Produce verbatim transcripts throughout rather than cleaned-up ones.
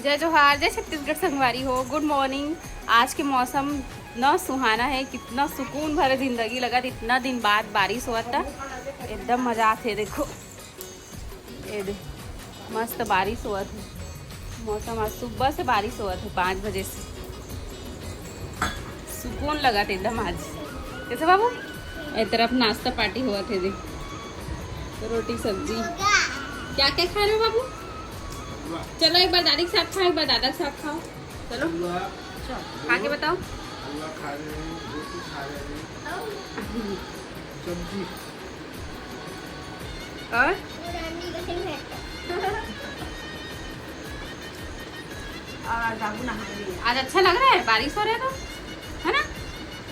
जय जोहार, जय छत्तीसगढ़ संगवारी हो। गुड मॉर्निंग। आज के मौसम न सुहाना है, कितना सुकून भरे जिंदगी लगत, इतना दिन बाद बारिश होवत, एकदम मजा आथे। देखो, ये दे, मस्त बारिश होवत है। मौसम आज सुबह से बारिश होवत है, पाँच बजे से। सुकून लगत एकदम आज। कैसे बाबू? ए तरफ नाश्ता पार्टी होवत है, देख, रोटी सब्जी। क्या क्या खा रहे हो बाबू? चलो, एक बार दादी के साथ खाओ, एक बार दादा के साथ खाओ। चलो, खा के बताओ। हलवा खा रहे हैं, रोटी खा रहे हैं, सब्जी। और? और बाबू नहा लिए। आज अच्छा लग रहा है, बारिश हो रहा है तो, है ना?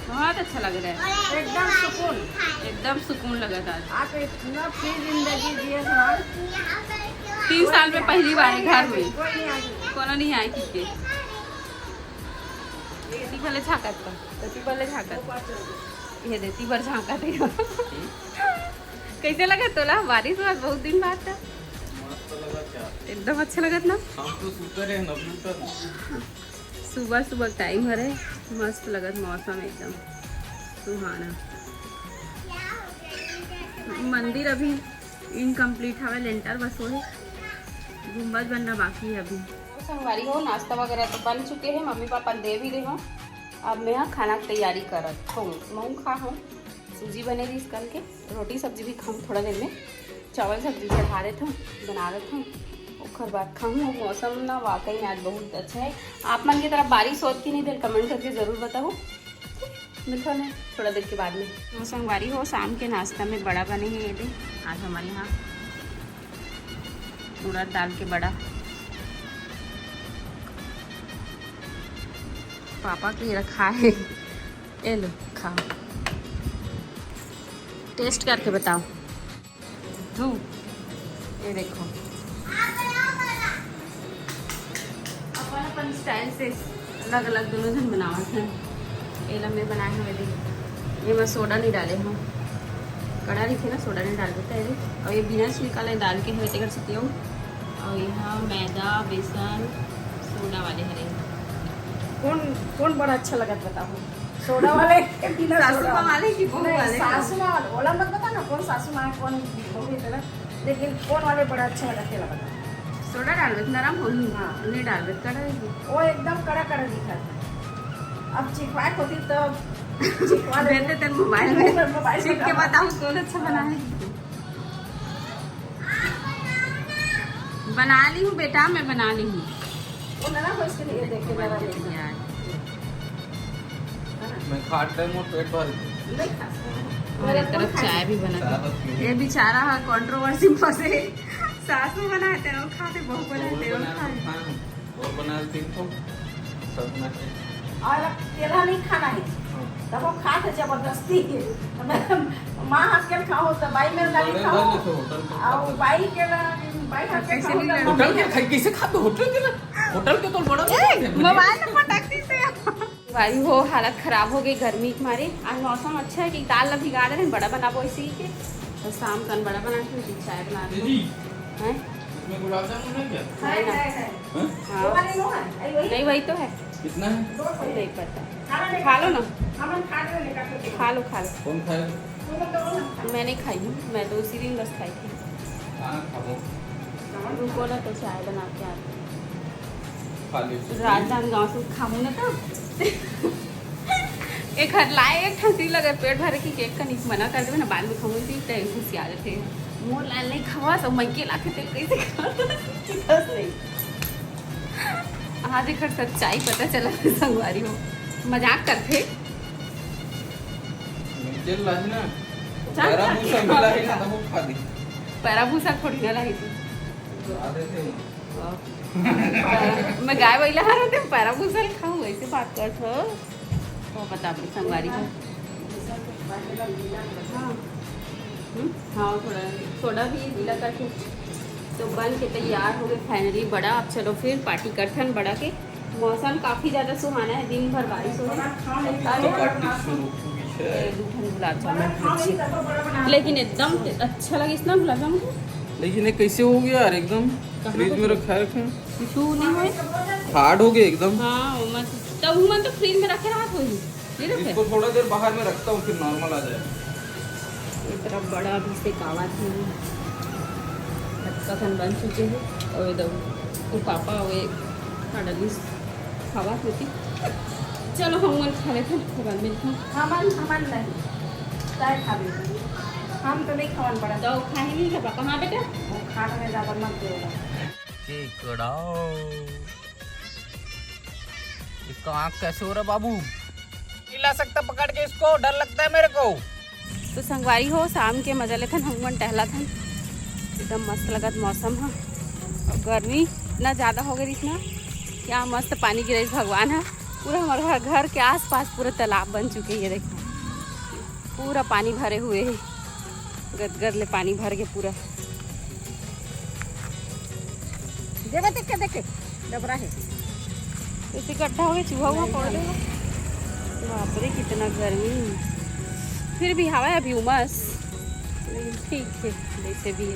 बहुत अच्छा लग रहा है। एकदम सुकून। एकदम सुकून लगा था आज। आप इतना फ्री जिंदगी जिए हमारे। तीन साल में पहली बार है घर में। कोई नहीं आके। कोनो नहीं आए किके। ती भले झांकत का, तो ती भले झांकत। ये दे, ती भर झांकत है। कैसे लगा तोला बारिश हुआ बहुत दिन बाद था? मस्त लगा क्या? एकदम अच्छा लगत ना? हम तो सुते रहे ना, सुते। सुबह सुबह टाइम हरे, मस्त लगत मौसम एकदम सुहाना। मंदिर अभी इनकम्प्लीट हवे, लेंटर बस होए, गुम्बज बनना बाकी है अभी। संगवारी हो, नाश्ता वगैरह तो बन चुके हैं, मम्मी पापा दे भी दे हो। अब मैं यहाँ खाना की तैयारी करत हूँ, महूँ खा हूँ। सूजी बने रही कल के, रोटी सब्जी भी खाऊँ थोड़ा देर में। चावल सब्जी चढ़ा देत हूँ, बना देत हूँ, ओकर बाद खाऊँ। मौसम ना वाकई में आज बहुत अच्छा है। आप मन की तरफ बारिश होत कि नहीं, दिल कमेंट करके ज़रूर बताओ। मिलता है थोड़ा देर के बाद में। तो संगवारी हो, शाम के नाश्ता में बड़ा बने हैं ये दे। आज हमारे यहाँ उड़द दाल के बड़ा, पापा के रखा है। ये लो, खाओ, टेस्ट करके बताओ। धू, ये देखो, अपन अपन स्टाइल से अलग अलग दोनों जन बनावत हैं। ये ला मैं बनाए हवे, देख, ये मैं सोडा नहीं डाले हूँ, कड़ा रही ना, सोडा नहीं डाल देता है। और ये बिना छिलका ले डाल के हवे, तेकर से पियो। और यहाँ मैदा, बेसन, सोडा वाले हरे। कौन कौन बड़ा अच्छा लगत बताओ? सोडा वाले के बिना सासू सोडा माँ वाले। वाले की बहू नहीं, वाले? सासू माँ वाले। ओला मत बता ना, कौन सासू माँ, कौन बहू है तेरा, लेकिन कौन वाले बड़ा अच्छा लगा, तेरा बता। सोडा डालबे त नरम होही। हाँ। नहीं डालबे त कड़ा होही। वो एकदम कड़ा कड़ा दिखा था। अब चिखवाए होती तो चिखवा देते। तेरे मोबाइल में मोबाइल में चीख के डाल। बताऊँ कौन अच्छा बना है। बना ली हूँ बेटा, मैं बना ली हूँ। वो नरम हो, इसके लिए देख के नरम है। यार। मैं खाट रहे, मोर पेट भर गया। नहीं खा सकते। और एक तरफ चाय भी बना। चाय बस पी। ये बेचारा है कंट्रोवर्सी में फंसे। सासू बनाते हैं, वो खाते, बहू बनाते हैं, वो खाते। वो बना तीन ठो, सब बना के। और अकेला नहीं खाना है, हाँ। तब वो खाते जबरदस्ती। माँ हाथ के खाओ तो बाई मेरे गाली खाओ। और बाई के ला, बाई हाथ के खाओ तो होटल के खाई, कैसे खाते? होटल के ना, होटल के तो बड़ा ए, मोबाइल में पटक दी से। भाई हो, हालत खराब हो गई गर्मी के मारे। आज मौसम अच्छा है कि दाल ला भिगा दे रहे, बड़ा बनाबो इसी के। तो शाम कन बड़ा बना के फिर चाय बना दे। हैं? इसमें गुलाब जामुन है क्या? है ना? है, है। हाँ। वो वाले नो है, अरे वही। नहीं, वही तो है। कितना है? दो सौ। नहीं पता। खा लो ना। हम खा लो, खा लो। कौन खाए? मैं नहीं खाई हूँ, मैं तो उसी दिन बस खाई थी। रुको ना, तो चाय बना के आती। राजनांदगांव से खाऊं ना तो एक हाथ लाए, एक ठंडी लगे, पेट भरे की केक का निक मना कर देवे ना, बाद में खाऊंगी तो घुसिया देते। मोर लाल नहीं खवा, सब मैं के लाके तेल कैसे खवा? आज एक सच्चाई पता चला, संगवारी हो, मजाक करते। तेल लाही ना, पैरा भूसा मिला है ना, तो वो खा दी। पैरा भूसा थोड़ी ना लाही थी। तो आधे थे। मैं गाय वैला हर होते पैरा भूसा खाऊं, ऐसे बात कर थो। वो पता अपनी संगवारी को। हाँ। हम्म? हाँ, थोड़ा सोडा भी गीला करके। तो बन के तैयार हो गए finally बड़ा। अब चलो फिर पार्टी करथन बड़ा के। मौसम काफी ज्यादा सुहाना है, दिन भर बारिश हो रही है। दो ठन गुलाब जामुन, लेकिन एकदम अच्छा लगे इतना गुलाब जामुन। लेकिन ये कैसे हो गया यार एकदम? फ्रिज में रखा है क्यों? तू नहीं होए? हार्ड हो गए एकदम। हाँ, वो मत। तो वो मन तो फ्रिज में रखे रहत होही। नहीं रखे? इसको थोड़ा देर बाहर में रखता हूँ, फिर नॉर्मल आ जाए। ये तरफ बड़ा अभी से कावा थी। कथन बन चुके हैं। और ये दो, वो पापा, वो एक काडलिस खावा होती। चलो, हम मन खा लेते हैं, फिर बाद में खाओ। हमन हमन नहीं, चाहे खाबे। हम तो नहीं खावन पड़ा। तो खाए नहीं खाबा। कहाँ बेटा? वो खाना में ज्यादा मत देगा। टिकड़ाओ। इसका आँख कैसे हो रहा बाबू? नहीं ला सकता पकड़ के इसको, डर लगता है मेरे को। तो संगवारी हो, शाम के मजा लेथन, हम मन टहलत हन। एकदम मस्त लगत मौसम ह। और गर्मी इतना ज़्यादा हो गई इतना, क्या मस्त पानी गिरे भगवान ह। पूरा हमारे घर, घर के आसपास पूरा तालाब बन चुके हैं। ये देखो, पूरा पानी भरे हुए है, गदगद ले पानी भर के पूरा। देवे देख के देखे डबरा है। जैसे गड्ढा हो गया, चूहा हुआ पड़ गया। बाप रे, कितना गर्मी। फिर भी हवा है अभी उमस, लेकिन ठीक है जैसे भी है।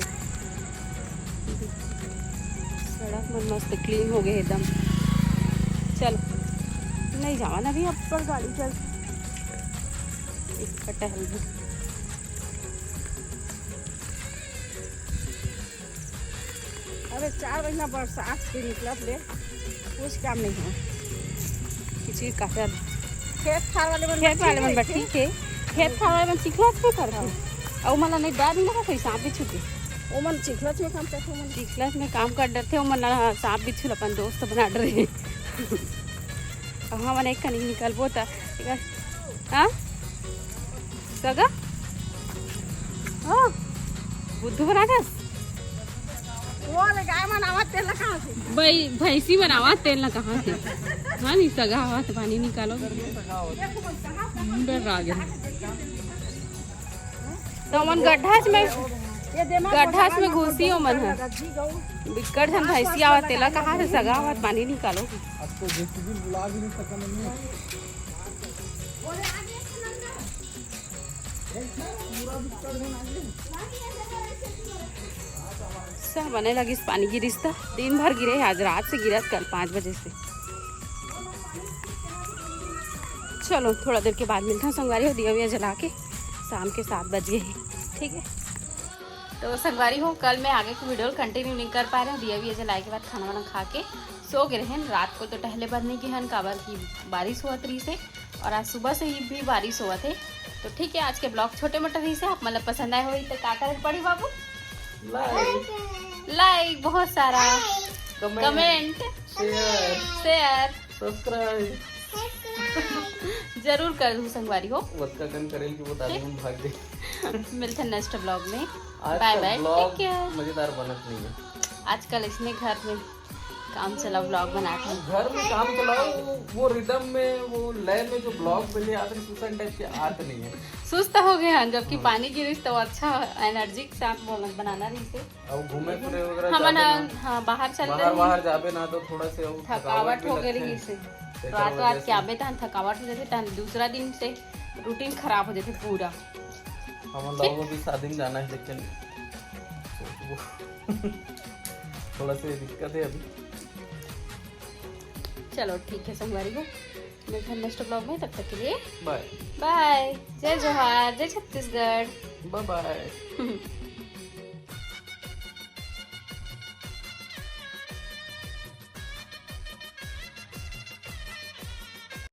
सड़क मन मस्त क्लीन हो गए एकदम। चल, नहीं जावा ना अभी, अब पर गाड़ी चल। एक टहल भी। अरे चार महीना बरसात के निकलत ले कुछ काम नहीं हो। किसी का कर खेत खार वाले मन खेत वाले मन बर ठीक है, खेत खार वाले मन चिखला से करते। और मन नहीं डर नहीं लगा कोई सांप बिच्छू के। ओमन चिखलत में काम करते ओमन। चिखलत में काम कर डरते, ओमन ला सांप बिच्छू ल अपन दोस्त बना डरे। अब हमन एक कनी निकलबो त, हाँ, सगा, हाँ, बुद्धू बना दस। वो ले गाय मन आवत तेल कहाँ से? भाई, भैंसी बनावा तेल ना कहाँ से? हाँ, नहीं सगा हवा से पानी निकालो। डर आ गया। तो मन गड्ढाच में, ये देमा गड्ढाच में घुसी हो मन है। बिक्कट झन भैंसी आवा तेला कहाँ से सगा हवा से पानी निकालो? आपको जेसीबी बुला भी नहीं सका मैंने। सब बने लगिस पानी गिरिस त, दिन भर गिरे, आज रात से गिरत, कल पाँच बजे से। चलो, थोड़ा देर के बाद मिलता हूँ संगवारी हो, दिया विया जला के। शाम के सात बज गए हैं, ठीक है। तो संगवारी हो, कल मैं आगे की वीडियो कंटिन्यू नहीं कर पा रहे हूँ। दिया विया जलाए के बाद खाना वाना खा के सो गए रहन। रात को तो टहले बर नहीं गए हन, काबर की बारिश हुआ तरी से, और आज सुबह से ही भी बारिश हुआ थे। तो ठीक है, आज के ब्लॉग छोटे मोटे रही से, आप मतलब पसंद आए हुई तो का करे पड़ी बाबू? लाइक, लाइक बहुत सारा, comment, comment, share, share subscribe. जरूर कर दू संगवारी हो। वतका कन करेल की बता दे, हम भाग गए। मिलते हैं नेक्स्ट ब्लॉग में। आज बाय का बाय, ब्लॉग टेक केयर। मजेदार बनत नहीं है। आजकल इसने घर में काम चलाओ, ब्लॉग बनाते हैं। घर में काम चलाओ, वो, वो रिदम में, वो लय में जो ब्लॉग पहले आते हैं, सुसन टाइप के आते नहीं है। सुस्त हो गए हैं, जबकि पानी गिरिस तो अच्छा एनर्जी के साथ बोल बनाना रही से। अब घूमे फिरे वगैरह हमन जाते हाँ, ना, हाँ, बाहर चल बाहर रहे बाहर जाबे ना तो थोड़ा से वो थकावट भी हो गई लगथे। रही से। तेकर रात वजह रात से। के आबे तहन थकावट हो जाथे, तहन दूसरा दिन से रूटीन खराब हो जाथे पूरा। हमन लोगों को भी शादी में जाना है, लेकिन सोचबो। थोड़ा से दिक्कत है अभी। चलो ठीक है संगवारी हो, मिलते हैं नेक्स्ट ब्लॉग में, तब तक के लिए बाय। बाय, जय जोहार, जय छत्तीसगढ़। बाय बाय।